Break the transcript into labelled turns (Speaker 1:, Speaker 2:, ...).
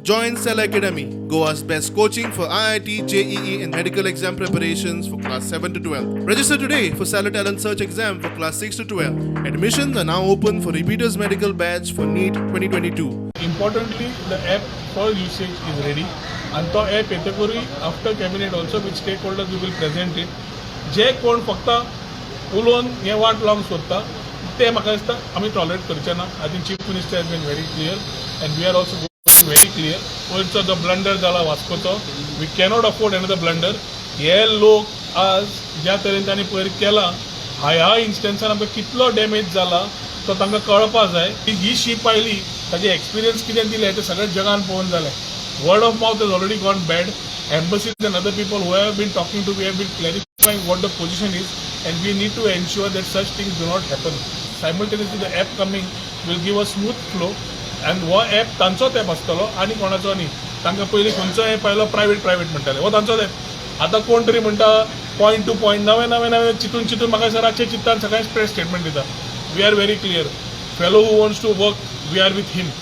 Speaker 1: Join Cell Academy, Goa's best coaching for IIT, JEE, and medical exam preparations for class 7 to 12. Register today for Stellar Talent Search exam for class 6 to 12. Admissions are now open for repeaters medical batch for NEET 2022.
Speaker 2: Importantly, the app for usage is ready आनी तो app येतकूय after cabinet also with stakeholders we will present it. जे कोण फक्त उलोवन हें वाट लावंक सोदता ते म्हाका दिसता आमी टॉलरेट करचे ना. I think Chief Minister has been very clear and we are also very clear. वयरचो जो ब्लंडर जाला वास्कोचो, we cannot afford another blunder. हे लोक आज ज्या तरेन तांणी पयर केला, ह्या इन्स्टन्सान आमकां कितलो डॅमेज जाला तो तांकां कळपा जाय की ही शीप आयली ताजे एक्सपिरियन्स कितें दिलें तें सगळें जगान पळोवन जालें. Word of mouth is already gone bad. Embassies and other people who have been talking to, we have been clarifying what the position is, and we need to ensure that such things do not happen. Simultaneously, the app coming will give a smooth flow and हो app तांचोच app आसतलो आनी कोणाचो न्ही. तांकां पयलीं खंयचो app आयलो, private private म्हणटाले, हो तांचोच ॲप. आतां कोण तरी म्हणटा पॉयंट टू पॉयंट, नवे नवे नवे चिंतून चिंतून म्हाका दिसता रातचे चिंतता, सकाळी प्रेस स्टेटमेंट दिता. We are very clear. Fellow who wants to work, we are with him.